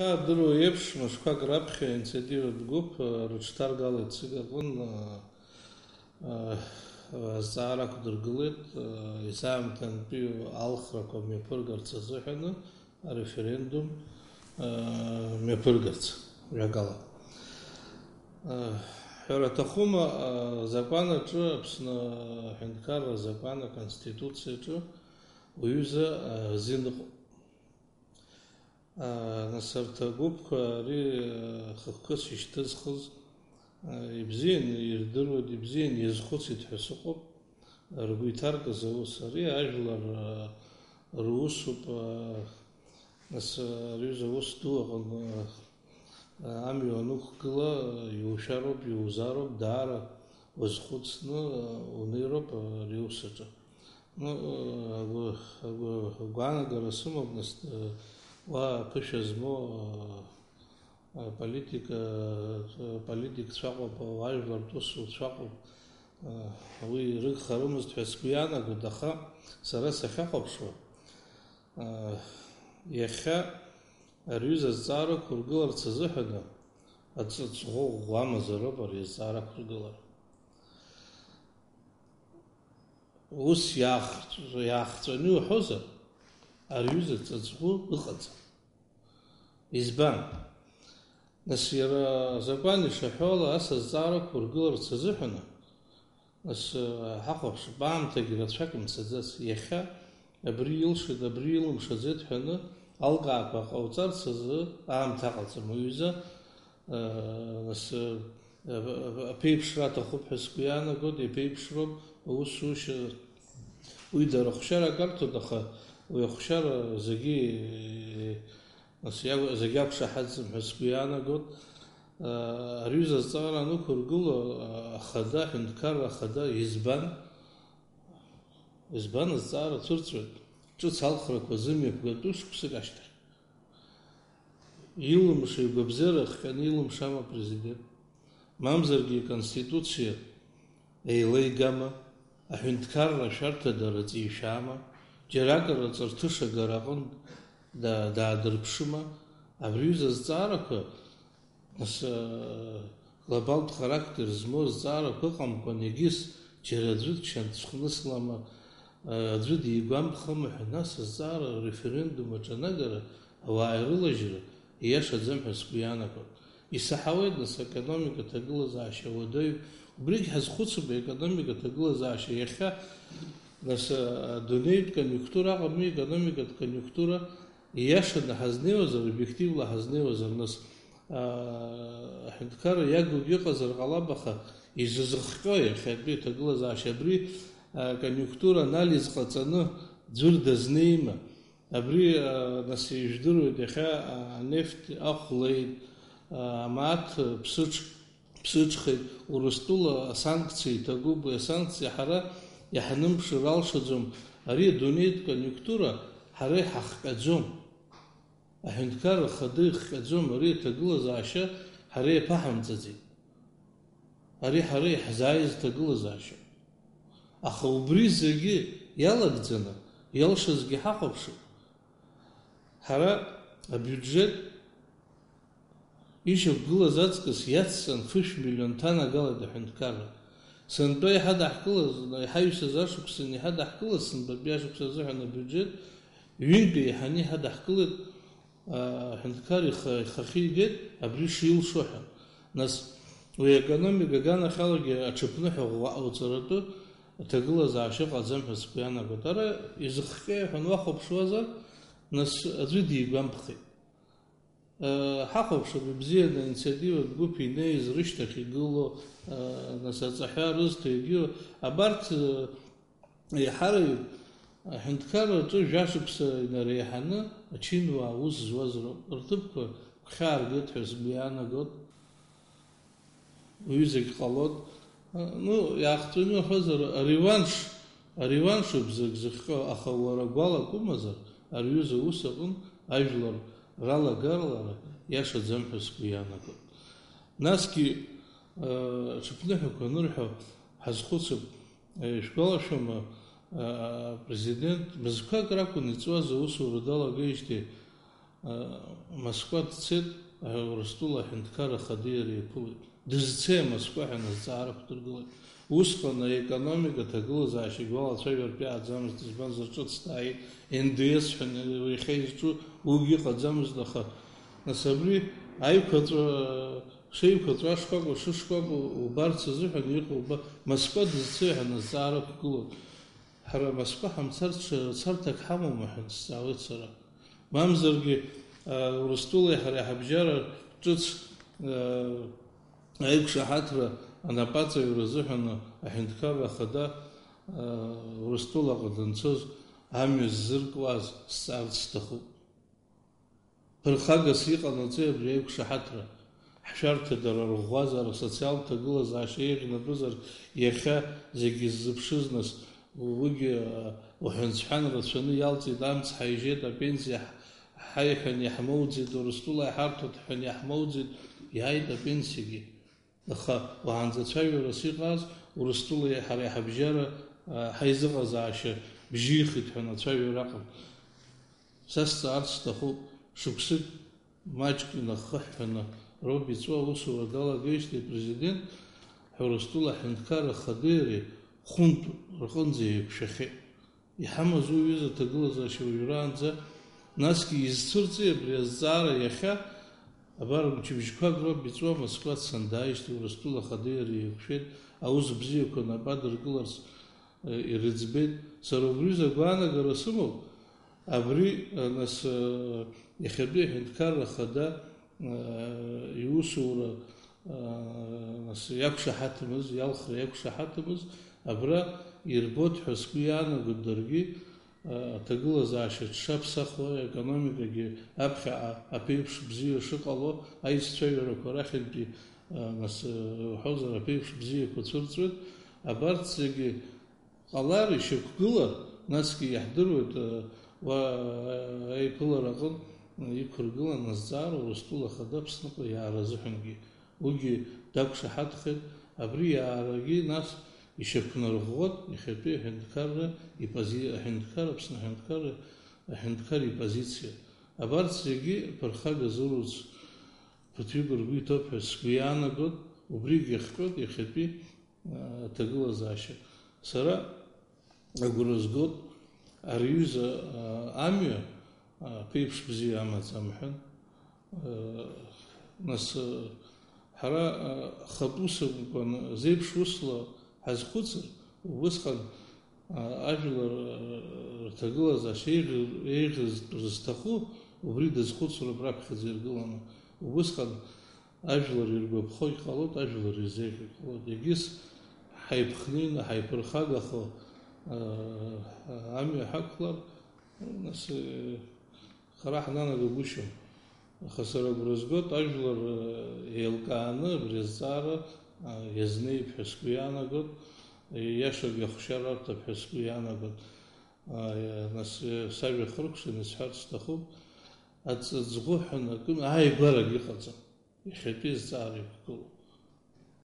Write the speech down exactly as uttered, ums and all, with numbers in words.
Иаадыруа еиԥш, мышқәак раԥхьа инициативатә гәыԥ, э, рыҽҭаргалеит ЦИК аҟын, э, э, азҵаара ақәдыргылеит, э, есаамҭантәи алхрақәа мҩаԥыргарц азыҳәаны ареферендум, э, мҩаԥыргарц, ҩакала. Э, ҳәара аҭахума, э, азакәан аҿы, Аԥсны аҳәынҭқарра азакәан, аконституциаҿы уаҩыза, э, азин ыҟоуп. Нас арҭ агәыԥқәа ари, хықәкыс ишьҭызхыз, ибзиан ирдыруеит, ибзиан иазхәыцит ҳәа сыҟоуп, ргәы иҭаркыз аус ари ажәлар русуп, нас ари аус ду аҟны амҩа анықәгыла, иушәароуп, иузароуп, даара уазхәыцны унеироуп ари аус аҿы. Ну, агәы-, агәы-, агәаанагара сымоуп, нас, уа аԥышәа змоу, аполитика, аполитикцәа ыҟоуп, ажәлартә усуцәа ыҟоуп, уи рыгхарымызт ҳәа сгәы иаанагоит, аха сара сахьахәаԥшуа, иахьа ари аҩыза азҵаарақәа ргыларц азыҳәаны аҵ-, аҵӷәы ӷәӷәа амазароуп ари азҵаара ақәыргылара. Ус иаахҵ-, иаахҵәаны иуҳәозар, ари аҩыза ҵаҵӷәы ыҟаӡам. Избан? Нас иара азакәан ишаҳәо ала ас азҵаарақәа ургыларц азыҳәаны, нас, э, ҳахәаԥшып, аамҭагьы рацәак мцаӡац. Иахьа абри илшеит, абри илымшаӡеит ҳәаны алкаақәа ҟауҵарц азы аамҭа аҟаӡам. Уаҩыза, э, нас, э, аԥеиԥшра аҭахуп ҳәа сгәы иаанагоит, иԥеиԥшроуп аусушьа. Уи дара ахәшьарак арҭоит, аха уи ахәшьара зегьы, нас, иа-, зегьы ақәшаҳаҭӡам ҳәа сгәы иаанагоит. Ари аҩыза азҵаара анықәыргыло, ахада, аҳәынҭқарра ахада избан? Избан азҵаара цәырҵуеит ҿыц алхрақәа зымҩаԥгатәу шықәсык ашьҭахь? Илымшо игәабзиара ахҟьаны илымшама апрезидент? Мамзаргьы иконституциа еилеигама, аҳәынҭқарра ашәарҭа дара ҵишәама, џьаракыр аҵарҭыша агара аҟынтә да-, даадырԥшыма, абри аҩыза азҵаарақәа, нас, э, глобалтә характер змоу азҵаарақәа ыҟамкәан, егьыс џьара аӡәы дшьацәхныслама, э, аӡәы дигәамԥхама ҳәа, нас азҵаара ареферендум аҿанагара, ауаа ирылажьра ииашаӡам ҳәа сгәы иаанагоит. Исаҳауеит, нас, аекономика аҭагылазаашьа уадаҩуп. Убригь ҳазхәыцып аекономика аҭагылазаашьа иахьа, нас, адунеитә конъюнктура аҟами, аекономикатә конъюнктура ииашаны ҳазнеиуазар, обиективла ҳазнеиуазар, нас, аа, аҳәынҭқарра иагугьы ыҟазар ҟалап, аха изызыхҟьо иахьатәи аҭагылазаашьа абри, аа, конъюнктура анализ ҟаҵаны ӡәыр дазнеима? Абри, а, нас, ижәдыруеит, иахьа, а, анефть ахә леит, а, амааҭ, а, ԥсыҽ-, ԥсыҽхеит, Урыстәыла асанкциа иҭагуп, уи асанкциа ҳара иаҳнымԥшыр алшаӡом, ари адунеитә конъюнктура ҳара иҳахҟьаӡом. Аҳәынҭқарра Ахада ихҟьаӡом, ари аҭагылазаашьа ҳара иаԥаҳамҵаӡеит. Ари ҳара иаҳзааиз ҭагылазаашьоуп. Аха убри зегьы иалагӡаны, иалшазгьы ҳахәаԥшып. Ҳара абиуџьет ишьақәгылаз аҵкыс иацҵан хышә миллион ҭанагалеит аҳәынҭқарра. Сынтәа иҳадаҳкылаз, иҳаҩсыз ашықәсан иҳадаҳкылаз, сынтәатәи ашықәс азыҳәан абиуџьет ҩынтә еиҳаны иҳадаҳкылеит. Аҳәынҭқар ихы, ихахьы игеит, абри шилшо ҳәа. Нас, уи аекономика аганахьалагьы аҽыԥныҳәа ӷәӷәа ауҵаратәы аҭагылазаашьа ыҟаӡам ҳәа сгәы иаанагоит. Ара изыхҟьеи ҳәа уахәаԥшуазар, нас аӡәы дигәамԥхеит. Э, ҳахәаԥшып ибзианы аинициативатә гәыԥ инеиз, рышьҭахь игылоу, э, нас аҵаҳәа рызҭо егьиу. Абарҭ, э, Еиҳараҩык аҳәынҭқарраҿы жәашықәса инареиҳаны ачинуаа аус зуаз роуп, рҭыԥқәа гәхьааргеит ҳәа сгәы иаанагоит. Уи зегь ҟалоит. Ну, иаахҵәаны иуҳәозар, ареванш, ареваншуп зегь зыхҟьо, аха уара гәалак умазар, ари аҩыза аус аҟынтә ажәлар ралагалара иашаӡам ҳәа сгәы иаанагоит. Насгьы, э, аҽыԥныҳәақәа анырҳәо ҳазхәыцып. Ишәгәалашәома, а, апрезидент мызқәак ракәын иҵуаз аусура далагеижьҭеи, Москва дцеит, Урыстәыла аҳәынҭқарра ахадеи иареи еиԥылеит. Дызцеи Москва ҳәа азҵаара ықәдыргылеит. Усҟан аекономика аҭагылазаашьагьы уалацәажәартә иааӡамызт, избанзар, ҿыц дааит, Н Д С ҳәа иахьа изҿу уигьы ыҟаӡамызт, аха, нас, абри аиқәаҵәа, шеиқәаҵәа, ашкәакәа шышкәакәа убарц азыҳәан иҟоу ба-, Москва дызцеи ҳәа азҵаара ықәгылоит. Ҳара Москва ҳамцарц царҭак ҳамоума ҳәа сҵаауеит сара. Мамзаргьы, а, Урыстәылеи ҳареи ҳабжьара ҿыц, а, аиқәшаҳаҭра анапаҵаҩра азыҳәан аҳәынҭқарра ахада, а, Урыстәылаҟа данцоз амҩа ззыркуаз сҵаарц сҭахуп. Ԥырхагас иҟанаҵеи абри аиқәшаҳаҭра? Ҳшәарҭа дара рыӷәӷәазар, асоциалтә ҭагылазаашьа еиӷьнатәызар, иахьа зегьы ззыԥшыз, нас, уигьы, а, уҳәан-сҳәан рацәаны иалҵит, амц ҳаижьеит, апенсиа ҳ-, ҳаиҳәан иаҳмоуӡеит, Урыстәыла иҳарҭоит ҳҳәан иаҳмоуӡеит, иааит апенсиагьы. Аха уаанӡа цәажәарас иҟаз, Урыстәылеи ҳареи ҳабжьара, а, ҳаизыҟазаашьа бжьихит ҳәа ацәажәара аҟан. Са сҵаарц сҭахуп, шықәсык маҷк инахыҳәҳәаны Робби Ҵуа аусура далагеижьҭеи апрезидент ҳәа Урыстәыла аҳәынҭқарра ахадеи иареи хәынтә рҟынӡа еиқәшәахьеит. Иҳамаз уи аҩыза аҭагылазаашьа уажәраанӡа, насгьы изцәырҵи абри азҵаара иахьа? Абар, мчыбжьқәак Робби Ҵуа Москва дцан дааижьҭеи Урыстәыла ахадеи иареи еиқәшәеит, аус бзиақәа нап адыркыларц, э, ирыӡбеит. Сара убри рзы агәаанагара сымоуп, абри, э, нас, э, иахьатәи аҳәынҭқарра ахада, э, иусура, э, нас, иақәшаҳаҭымыз, иалхра иақәшаҳаҭымыз, абра ирбоит ҳәа сгәы иаанагоит даргьы, э, аҭагылазаашьа дшаԥсахуа, аекономикагьы аԥхьаҟа аԥеиԥш бзиа шыҟало, аицәажәарақәа рахьынтәи, э, нас, э, уҳәозар, аԥеиԥш бзиақәа цәырҵуеит. Абарҭ зегьы ҟалар ишьақәгылар, насгьы иаҳдыруеит, э, уа, э, аиԥылара аҟынтә иқәыргылан азҵаара Урыстәыла Ахада Аԥсныҟа иаара азыҳәангьы. Уигьы дақәшаҳаҭхеит, абри иаарагьы нас ишьақәнарӷәӷәоит иахьатәи аҳәынҭқарра ипози-, аҳәынҭқар, Аԥсны аҳәынҭқарра, аҳәынҭқар ипозициа. Абарҭ зегьы ԥырхага зыруц ԥыҭҩык ргәы иҭоуп ҳәа сгәы иаанагоит, убригьы иахҟьоит иахьатәи, а, аҭагылазаашьа. Сара агәра згоит, ари аҩыза, а, амҩа, а, ԥеиԥш бзиа амаӡам ҳәа. А, нас, а, ҳара, а, хатә ус акәын, зеиԥш усла ҳазхәыцыр, убысҟан, а, ажәлар, а, рҭагылазаашьа еиӷьыз-, еиӷьызтә зызҭаху, убри дазхәыцроуп раԥхьаӡа иргыланы. Убысҟан ажәлар иргәаԥхогь ҟалоит, ажәлар ирзеиӷьу ҟалоит. Егьыс ҳаиԥхныҩны, ҳаиԥырхагахо, а, амҩа ҳақәлар, нас, э, хара ҳнанагагәышьом. Аха сара агәра згоит, ажәлар, э, еилкааны абри азҵаара, а, иазнеип ҳәа сгәы иаанагоит, иашагь ахәшьара арҭап ҳәа сгәы иаанагоит. А, нас, э, сажәа хыркәшаны исҳәарц сҭахуп, аҵыҵӷәы ҳәа акы, ааигәарагь ыҟаӡам. Иахьатәи азҵаара иқәгылоуп.